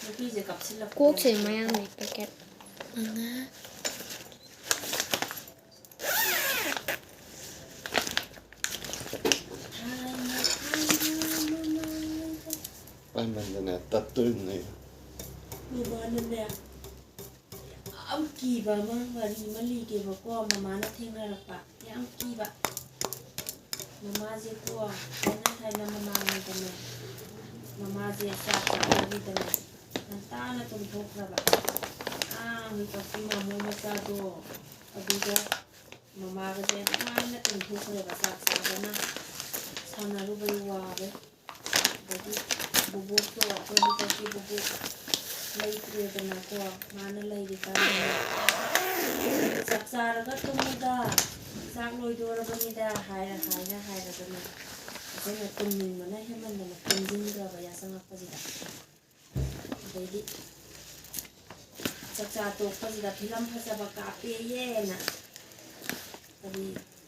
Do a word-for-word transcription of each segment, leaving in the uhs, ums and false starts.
ꯅꯨꯄꯤꯁꯦ ꯀꯞꯁꯤꯜꯂꯛꯇꯦ꯫ ꯀꯣꯛꯁꯦ ꯃꯌꯥꯝ ꯂꯩ ꯄꯦꯀꯦꯠ ꯃꯉꯥ꯫ ꯄꯥꯏꯃꯟꯗꯅ ꯇꯠꯇꯣꯔꯤꯕꯅꯦ꯫ ꯃꯃꯥꯅꯅꯦ ꯌꯥꯝ ꯀꯤꯕ ꯑꯃ ꯋꯥꯔꯤ ꯑꯃ ꯂꯤꯒꯦꯕꯀꯣ꯫ ꯃꯃꯥꯅ ꯊꯦꯡꯅꯔꯛꯄ ꯌꯥꯝ ꯀꯤꯕ꯫ ꯃꯃꯥꯁꯦꯀꯣ, ꯊꯥꯏꯅ ꯊꯥꯏꯅ ꯃꯃꯥꯡꯉꯩꯗꯅꯦ, ꯃꯃꯥꯁꯦ ꯆꯥꯛ ꯆꯥꯗꯕꯤꯗꯅꯦ ꯉꯟꯇꯥꯅ ꯇꯨꯝꯊꯣꯛꯈ꯭ꯔꯕ꯫ ꯑꯥ, ꯍꯧꯖꯤꯛꯀꯤ ꯃꯥꯃꯣ ꯃꯆꯥꯗꯣ ꯑꯗꯨꯒ ꯃꯃꯥꯒꯁꯦ ꯅꯨꯡꯉꯥꯏꯅ ꯇꯨꯝꯊꯣꯛꯈ꯭ꯔꯦꯕ꯫ ꯆꯥꯛ ꯆꯥꯗꯅ ꯁꯥꯟꯅꯔꯨꯕꯩ ꯋꯥꯕꯩ꯫ ꯑꯗꯒꯤ ꯕꯨꯕꯣꯛꯇꯣ, ꯑꯩꯈꯣꯏ ꯍꯟꯗꯛꯀꯤ ꯕꯨꯕꯣꯛ ꯂꯩꯇ꯭ꯔꯦꯗꯅꯀꯣ, ꯃꯥꯅ ꯂꯩꯔꯤꯀꯥꯟꯗꯅꯦ, "ꯆꯥꯛ ꯆꯥꯔꯒ ꯇꯨꯝꯃꯨꯗ, ꯆꯥꯛ ꯂꯣꯏꯗꯣꯔꯕꯅꯤꯗ" ꯍꯥꯏꯔ ꯍꯥꯏꯔ ꯍꯥꯏꯔꯒꯅꯦ, ꯑꯩꯈꯣꯏꯅ ꯇꯨꯝꯅꯤꯡꯕꯅ ꯍꯦꯟꯃꯟꯗꯅ ꯇꯨꯝꯁꯤꯟꯈ꯭ꯔꯕ ꯌꯥꯆꯪꯉꯛꯄꯁꯤꯗ꯫ ꯑꯗꯩꯗꯤ ꯆꯥꯛꯆꯥ ꯇꯣꯛꯄꯁꯤꯗ ꯐꯤꯂꯝ ꯐꯖꯕ ꯀꯥꯞꯄꯦꯌꯦꯅ, ꯀꯔꯤ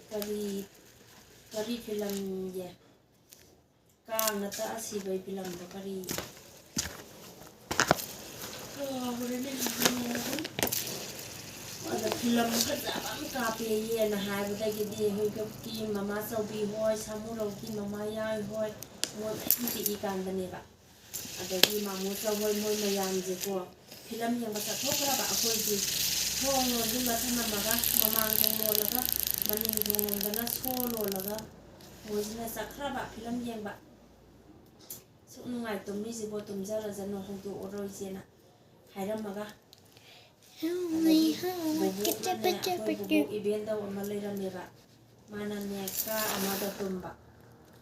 ꯀꯔꯤ ꯀꯔꯤ ꯐꯤꯂꯝꯒꯦ? ꯀꯥꯡꯅ ꯇꯛꯑ ꯁꯤꯕꯩ ꯐꯤꯂꯝꯗꯣ ꯀꯔꯤ? ꯀꯥꯎꯈ꯭ꯔꯦꯅꯦ꯫ ꯑꯗ ꯐꯤꯂꯝ ꯐꯖꯕ ꯑꯃ ꯀꯥꯞꯄꯦꯌꯦꯅ ꯍꯥꯏꯕꯗꯒꯤꯗꯤ ꯍꯧꯖꯤꯛꯀꯤ ꯃꯃꯥ ꯆꯧꯕꯤ ꯍꯣꯏ, ꯁꯥꯃꯨꯔꯧꯒꯤ ꯃꯃꯥ ꯌꯥꯏ ꯍꯣꯏ, ꯃꯣꯏ ꯃꯌꯥꯝ ꯆꯤꯛꯏ ꯀꯥꯟꯗꯅꯦꯕ꯫ ꯑꯗꯒꯤ ꯃꯥꯃꯣ ꯆꯧ ꯍꯣꯏ ꯃꯣꯏ ꯃꯌꯥꯝꯁꯦꯀꯣ, ꯐꯤꯂꯝ ꯌꯦꯡꯕ ꯆꯠꯊꯣꯛꯈ꯭ꯔꯕ ꯑꯩꯈꯣꯏꯒꯤ ꯊꯣꯡ ꯂꯣꯟꯁꯤꯟꯕ ꯊꯝꯃꯝꯃꯒ, ꯃꯃꯥꯡ ꯊꯣꯡ ꯂꯣꯜꯂꯒ ꯃꯅꯤꯡ ꯊꯣꯡ ꯂꯣꯝꯗꯅ ꯁꯣ ꯂꯣꯜꯂꯒ ꯃꯣꯏꯁꯤꯅ ꯆꯠꯈ꯭ꯔꯕ ꯐꯤꯂꯝ ꯌꯦꯡꯕ꯫ "ꯁꯨꯛ ꯅꯨꯡꯉꯥꯏ ꯇꯨꯝꯃꯤꯁꯤꯕꯣ, ꯇꯨꯝꯖꯔꯖꯅꯨ, ꯍꯧꯗꯣꯛꯑꯔꯣꯏꯁꯦꯅ" ꯍꯥꯏꯔꯝꯃꯒ, ꯑꯗꯒꯤ ꯕꯣꯕꯣꯛꯅꯅꯦ, ꯑꯩꯈꯣꯏ ꯕꯣꯕꯣꯛ ꯏꯕꯦꯟꯗꯧ ꯑꯃ ꯂꯩꯔꯝꯃꯦꯕ, ꯃꯥꯅꯅꯦ ꯀꯥ ꯑꯃꯗ ꯇꯨꯝꯕ,